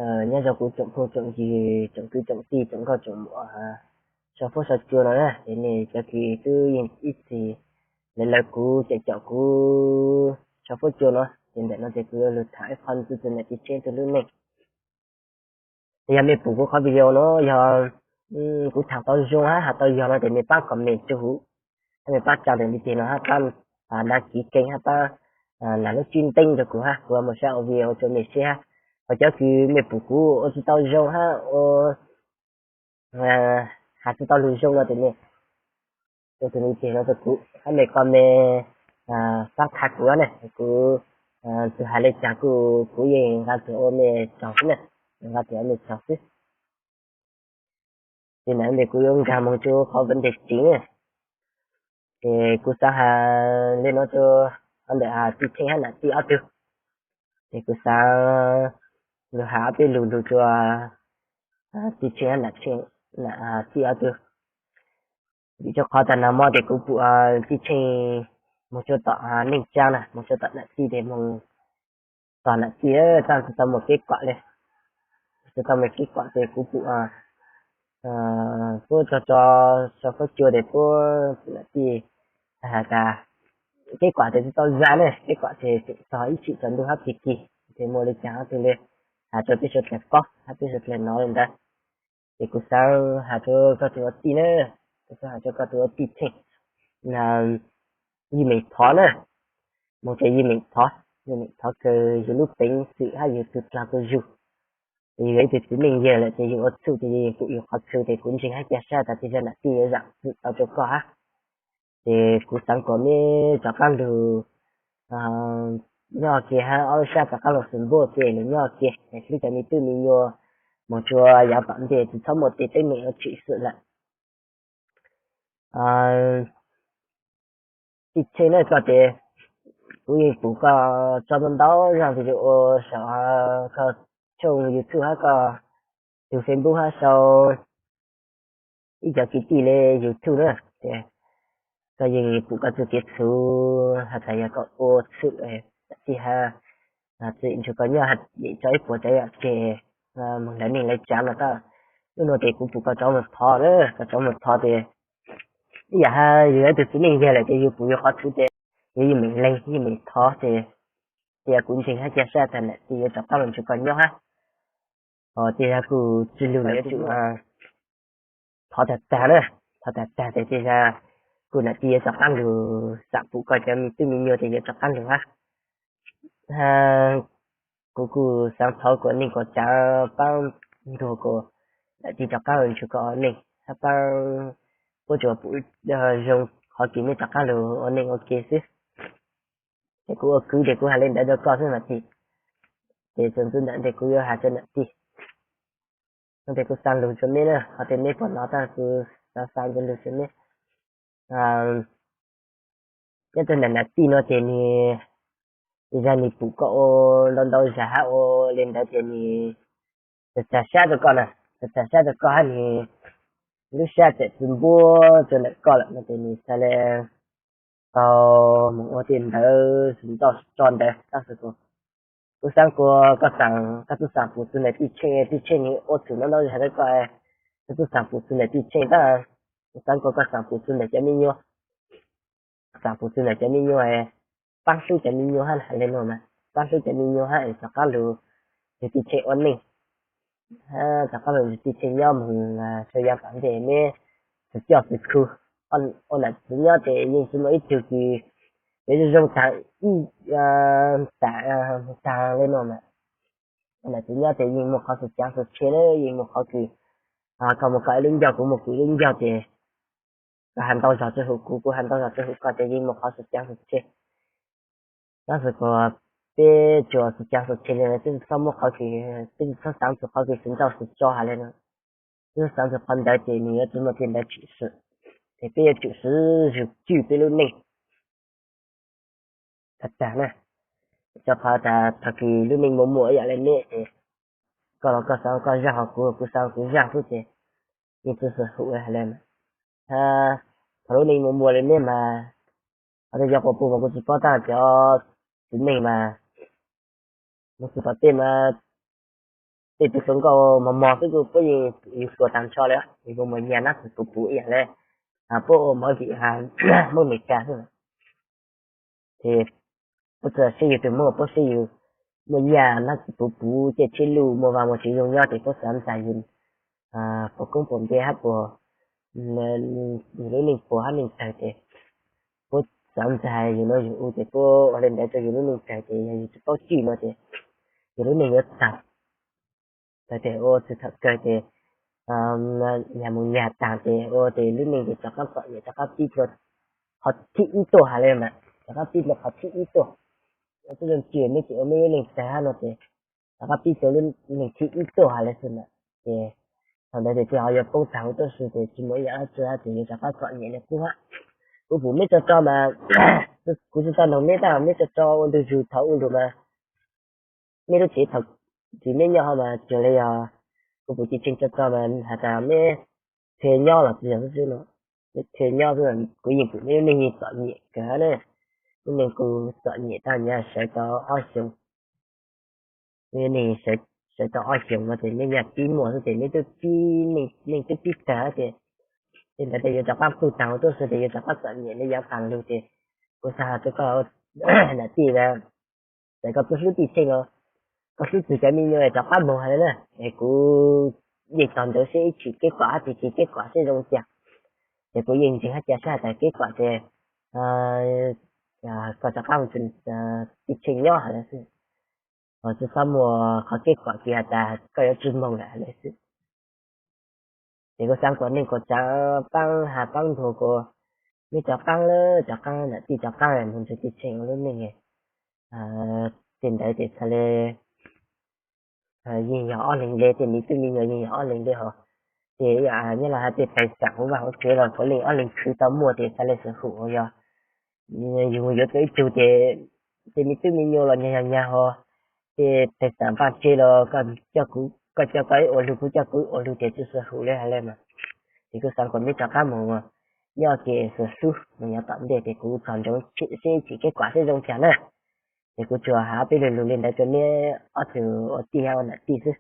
Nyob zoo kuv tsoom phooj tsoom ywg, tsoom kwv tsoom tij, tsoom nkauj tsoom muam sau fuab sau cua no na, ces nej cov kws twb yeej ib txwm lawv lawv kuv, caum caum kuv sau fuab cua no, ces ntawm no ces kuv yuav lug tham ib qho txug txug ntawm Tij Tsheej tug lub neej. Yog mej pum kuv qhov video no, yog kuv tham tau zoo hab has tau yog no ces mej pab comment rua huv, hab mej pab tsa ntawm li teg no hab pab đăng ký kênh hab pab nam lub tswb nteeb rua kuv hab, kuv mus saib ua video rua mej seb hab. Ho cov kws mej pum kuv ua tsi tau zoo hab ua has tsi tau lug zoo no ces mej ua tug li teg no rua kuv hab mej comment pab qha kuv na, kuv tug has le caag kuj kuv yeej nqa tug ua mej tsaug xwb na, nqa tug ua mej tsaug xwb. Ces ntawm no kuv yuav nkag moog rua qhov vấn đề chính na. Ces kuv xaav has le no rua ntawm Tij Tsheej hab nam tij ob tug. Ces kuv xaav lug has ob peb lug lug rua Tij Tsheej hab nam tij ob tug. Vim rua qhov taag nag mo ces kuv pum Tij Tsheej moog tsua tom neej tsaa na, moog tsua tom nam tij ces moog tog nam tij tab tsi tau muaj kev kwm le, tsi tau muaj kev kwm ces kuv pum puab tso tso sau fuab cua ces puab nam tij has tas kev kwm ces tsi tau zag ne, kev kwm ces tseem txog ib tsim tsaus ntuj hab pig kig, ces muaj le caag hab tug le has rua peb suav dlawg paub hab peb suav dlawg nov le ntawd. Ces kuv xaav has rua koj tug ua tij na, kuv xaav has rua koj tug ua Tij Tsheej, yij meem thov na, moog ces yij meem thov, yij meem thov kawg yug lub peev xwm hab yug tug dlaag tug zug. Yug yog ib tug txiv neej yawg lawm ces yug ua txuj ces yug pum yug qhov txhua ces kuv ntseeg hab ca sab tas tej zag nam tij yuav zaam txim tau rua koj hab. Ces kuv xaav kom mej rov qaab lug nyob ke hab ob lub sab rov qaab lug xwm npuab ke lug nyob ke, hlub cov me tub me nyuam, moog tsua yaav tom ntej tsi txhob muaj tej teeb meem ua tshwm sim lawm. Tij Tsheej na, koj ces kuv yeej pum koj tso ntau ntau zaaj video ua saum koj channel YouTube hab koj tug Facebook hab sau ib cov kwv tij le YouTube na, ces koj yeej pum koj txuj kev txhum has tas yog koj ua txhum tij hab txim ntsug koj nyob, yeej tso ib puas cov yam tseg moog hlawv neeg hlawv tsaav no. Lub nuav ces kuv pum koj rov moog thov na, koj rov moog thov ces ib yam hab yug yog ib tug txiv neej yawg lawm ces yug pum yug qhov txhua ces yug yij meem leeg yij meem thov ces tej yog kuv ntseeg hab ca sab tas nam tij yuav rov qaab lug ntsug koj nyob hab. Ho tej yog kuj tsi lug lawm yuav tsum thov tag tag na, thov tag tag ces tej zag kuj nam tij yuav rov qaab lug, xaam pum koj cov me tub me nyuam ces yuav rov qaab lug hab. Kuv kuj xaav thov kuas neej kuas tsav paab ntuag kuas nam tij rov qaab lug ntsug koj ua neej hab paab puab tsuas pum zoo qhov kws mej rov qaab lug ua neej ua ke xwb. Ces kuv ua kwv ces kuv has le ntawd rua koj xwb mas tij. Ces txuas ntxiv ntawd ces kuv yuav has rua nam tij. No ces kuv xaav lug rua mej na, qhov tias mej puas nov tag kuv xaav xaav lug rua mej. Nyob rua nam tij no ces nwg, ces zag nwg pum koj ua ntau ntau zag hab ua le ntawd ces nwg txag txag sab rua koj na, txag txag sab rua koj hab nwg lub sab tseem tsi npuab rua ntawm koj lawm no ces nwg xaav le tau moog ua tej ntawd xwm ntxauj tso ntawd tab sis kuv xaav kuas koj xaav, koj tub xaav pum txug ntawm Tij Tsheej, Tij Tsheej nwg ua txhum ntau ntau zag rua koj, koj tub xaav pum txug ntawm Tij Tsheej tab, kuv xaav kuas koj xaav pum txug ntawm cov me nyuam, xaav pum txug ntawm cov me nyuam, paab hlub cov me nyuam hab le nuav mas, paab hlub cov me nyuam hab es rov qaab lug ntsug Tij Tsheej ua neej, rov qaab lug ntsug Tij Tsheej nyob moog tsua yaav tom ntej meb xwm coj xwm khu. Ua nam txiv nyob ces yeej tsi muaj ib tug kws zoo zoo taag ib taag taag le nuav mas. Ua nam txiv nyob ces yeej muaj qhov xwm caav xwm tshe na, yeej muaj qhov kws koj muaj koj ib lub ncauj, kuv muaj kuv ib lub ncauj ces koj has ntau zog rua huv kuv, kuv has ntau zog rua huv koj ces yeej muaj qhov xwm caav xwm tshe. Tab sis kuas peb tsuas xwm caav xwm tshe le peb tsi txhob muab qhov kws, peb tsi txhob xaav txug qhov kws xwm ntxauj xwm tso has le nuav. Peb txhob xaav txug qhov ntawd ces nwg yuav tsi muaj tej ntawd tshwm sim, ces peb yuav tsum swv zug cwj peb lub neej tag tag na. Rua qhov tas thaum kws lub neej muaj muaj ib yam le meb ces koj los koj xaav koj zaaj, ho kuv kuv xaav kuv zaaj xwb ces yeej tsi xwm hum le. Thaum lub neej muaj muaj le meb mas, ho tej yog quas puj mas kuv tsi paub tab cov txiv neej mas, mus txug tom tej mas tej tug hluas nkauj mos mos xwb kuj puab yeej yug hluas taag nrho le, yug muaj muaj nyaj nab txwv puv puv ib yam le puab ua movie Hmoob Amelikas xwb. Ces puab txawm saib yug tug Hmoob puab saib yug muaj nyaj nab txwv puv puv, caij tsheb luj muaj vaj muaj tsev zoo nyob ces puab xaav ntxag yug puas koob puas npe hab puas yug lub neej puas hab neej tawg ces puab xaav ntxag yug nuav yug u ces puab ua le ntawd rua yug lub neej tawg ces yog yug tsi paub tswj no ces yug lub neej yuav tawg tawg ces ua tsi thaum kawg ces nyag mus nyag taag ces ua ces lub neej ces rov qab txom nyem rov qab pib dlua qhov thib ib tuaj has le mas, rov qab pib dlua qhov thib ib tuaj. Ua tub zoo ci meb tseem ua meb lub neej tawg hab no ces rov qab pib dlua lub neej thib ib tuaj has le xwb na. Ces thaum ntawd ces tsi ho yuav poob taag huv tuab si ces tsi muaj ib yam dab tsi hab ces yuav rov qab txom nyem le qub hab. Kuv pum meb tso tso mas, kuv tsi tau noog meb tab meb tso tso ua ntu zug thaum u lug mas meb lub tsev thaum tsis meb nyob ho mas tsuas le yog kuv pum Ci Tsheej tso tso mas has tas meb the nyob los tsis yog xwb xwb no, meb the nyob xwb. Kuv yeej pum meb lub neej yeej txom nyem kawg hab na, lub neej kuj txom nyem tag nyag sawv tau ob xyoos. Meb neej sawv tau ob xyoos no ces meb nyaj pib muaj xwb ces meb twb pib, neej twb pib tawg ces, tej ntawd ces yuav rov qab poob taag huv tuab si ces yuav rov qab txom nyem le yaav qaas lug ces kuv xaav has rua koj nam tij, txawm koj tsi hlub Ci Tsheej los koj hlub txug cov me nyuam rov qab moog has le na. Es kuv yeej tos ntsoov seb ib tshim kev kom hab txuj ci kev kom seb zoo cas. Ces kuv yeej ntseeg hab ca sab has tas kev kom ces koj rov qab mus txug Ci Tsheej nyob has le xwb. Tsi xob muaj qhov kev kom tsi has tas koj yuav tsi moog lawm has le xwb. Ces kuv xaav kuas neej kuas tsaav paab has paab ntuas kuas meb rov qaab lawm, rov qaab nam tij rov qaab moog nrug Ci Tsheej ua lub neej. Tej ntawd ces txhaj le yeej yog ob leeg le, tej me tub me nyuam yeej yog ob leeg le hos. Ces nyob los has tej pais xam huv vaj huv tsev los puav leej ob leeg khwv tau muaj ces txhaj le xwm hum yog yug yuav tau ib tug ces tej me tub me nyuam los nyag yog nyag hos, tej pais xam npaaj tseg los koj coj koj ib ua lug kuv coj kuv ib ua lug ces tsi xwm hum le has le mas. Ces kuv xaav kuas meb rov qaab moog nyob ces xwm hlub moog nyob tom ntej ces kuv txog ntsoov seb ib tshim kev kom seb zoo cas na. Ces kuv tsuas has peb lug lug le ntawd rua meb ob tug ua tij hab ua nam tij xwb.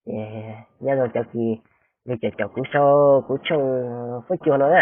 Ces nyob zoo cov kws le caum caum kuv sau kuv tshooj fuab cua no na.